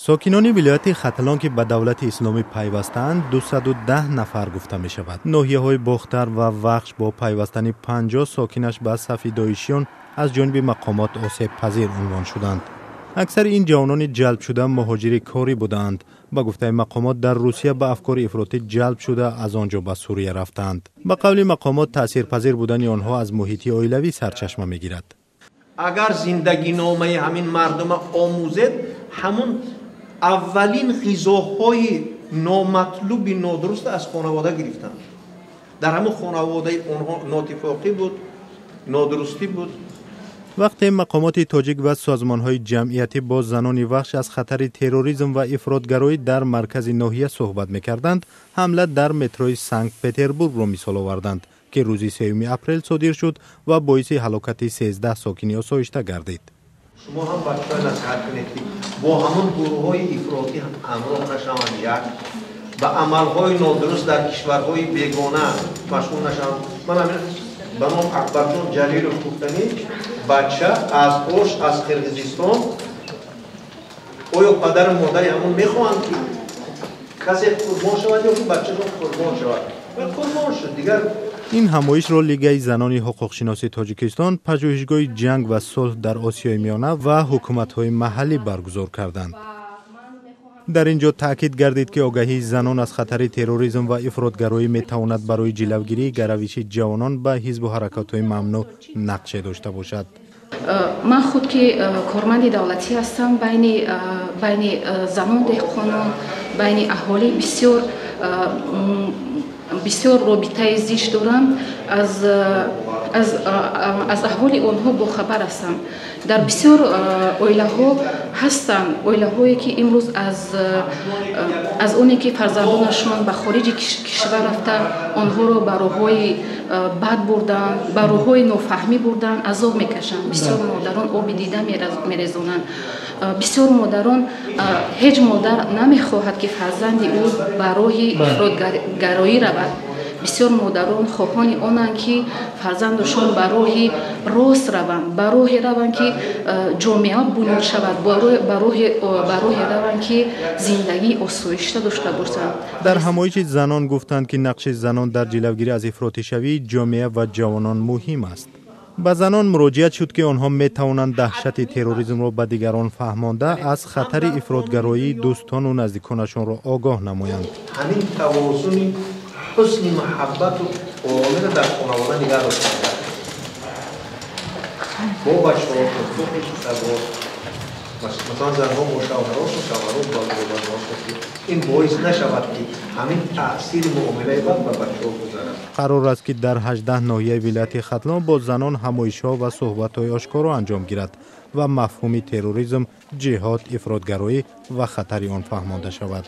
Сокинони вилояти Хатлон, ки ба Давлати Исломӣ пайвастаанд, 210 нафар гуфта мешавад. Ноҳияҳои Бохтар ва Вахш бо пайвастани 50 сокинаш ба сафи доишиён аз ҷониби мақомот осебпазир унвон шуданд. Аксари ин ҷавонони ҷалбшуда муҳоҷири корӣ будаанд. Ба гуфтаи мақомот, дар Русия ба афкори ифротӣ ҷалб шуда, аз он ҷо ба Сурия рафтаанд. Ба қавли мақомот, таъсирпазир будани онҳо аз муҳити оилавӣ сарчашма мегирад. Агар зиндагиномаи ҳамин мардума омӯзед, ҳамун аввалин ғизоҳои номатлуби нодуруст аз хонавода гирифтанд. Дар ҳамун хонаводаи онҳо нотифоқӣ буд, нодурустӣ буд. Вақте мақомоти тоҷик ва созмонҳои ҷамъиятӣ бо занони Вахш аз хатари терроризм ва ифротгароӣ дар маркази ноҳия суҳбат мекарданд, ҳамла дар метрои Санкт Петербургро мисол оварданд, ки рӯзи 3 апрел содир шуд ва боиси ҳалокати 13 сокини осоишта гардид. Шумо ҳам бачаҳо насиҳат кунед, ки бо ҳамон гурӯҳҳои ифротӣ ҳамроҳ нашаванд, як ба амалҳои нодуруст дар кишварҳои бегона машғул нашаванд. Ман ҳамин ба ном Акбарҷон Ҷалилов гуфтанӣ бача аз Ош, аз Қирғизистон. Оё падару модари ҳамон мехоҳанд, ки касе қурбон шавад ё ки бачашон қурбон шавад? Қурбон шуд дигар. Ин ҳамоишро Лигаи занони ҳуқуқшиноси Тоҷикистон, Пажӯҳишгоҳи ҷанг ва сулҳ дар Осиёи Миёна ва ҳукуматҳои маҳаллӣ баргузор карданд. Дар ин ҷо таъкид гардид, ки огаҳии занон аз хатари терроризм ва ифротгароӣ метавонад барои ҷилавгирии гаравиши ҷавонон ба ҳизбу ҳаракатҳои мамнӯъ нақше дошта бошад. Ман худ, ки корманди давлатӣ ҳастам, байни занон деҳқонон, байни аҳолӣ бисёр бисёр робитаи зич дорам, аз аҳволи онҳо бохабар ҳастам. Дар бисёр оилаҳо ҳастанд оилаҳое, ки имрӯз аз оне ки фарзандонашон ба хориҷи кишвар рафта, онҳоро ба роҳҳои бад бурданд, ба роҳҳои нофаҳмӣ бурданд, азоб мекашанд. Бисёр модарон оби дида мерезонанд. Бисёр модарон, ҳеҷ модар намехоҳад, ки фарзанди ӯ ба роҳи ифротгароӣ равад. Бисёр модарон хоҳони онанд, ки фарзандашон ба роҳи рост раванд, ба роҳе раванд, ки ҷомеа бунёд шавад, ба роҳе раванд, ки зиндагии осоишта дошта бошанд. Дар ҳамоиши занон гуфтанд, ки нақши занон дар ҷилавгирӣ аз ифротишавии ҷомеа ва ҷавонон муҳим аст. Ба занон муроҷиат шуд, ки онҳо метавонанд даҳшати терроризмро ба дигарон фаҳмонда, аз хатари ифротгароии дӯстону наздиконашонро огоҳ намоянд. Ҳамин тавозуни ҳусни муҳаббату оромиро дар хонавода нигаҳ дошта бо бачаҳотон, бо хешу, масалан, занҳо бо шавҳарошон, шавҳаро бо занҳошон, ки ин боис нашавад, ки ҳамин таъсири муомилаи бад ба бачаҳо гузарад. Қарор аст, ки дар 18 ноҳияи вилояти Хатлон бо занон ҳамоишҳо ва суҳбатҳои ошкоро анҷом гирад ва мафҳуми терроризм, ҷиҳод, ифротгароӣ ва хатари он фаҳмонда шавад.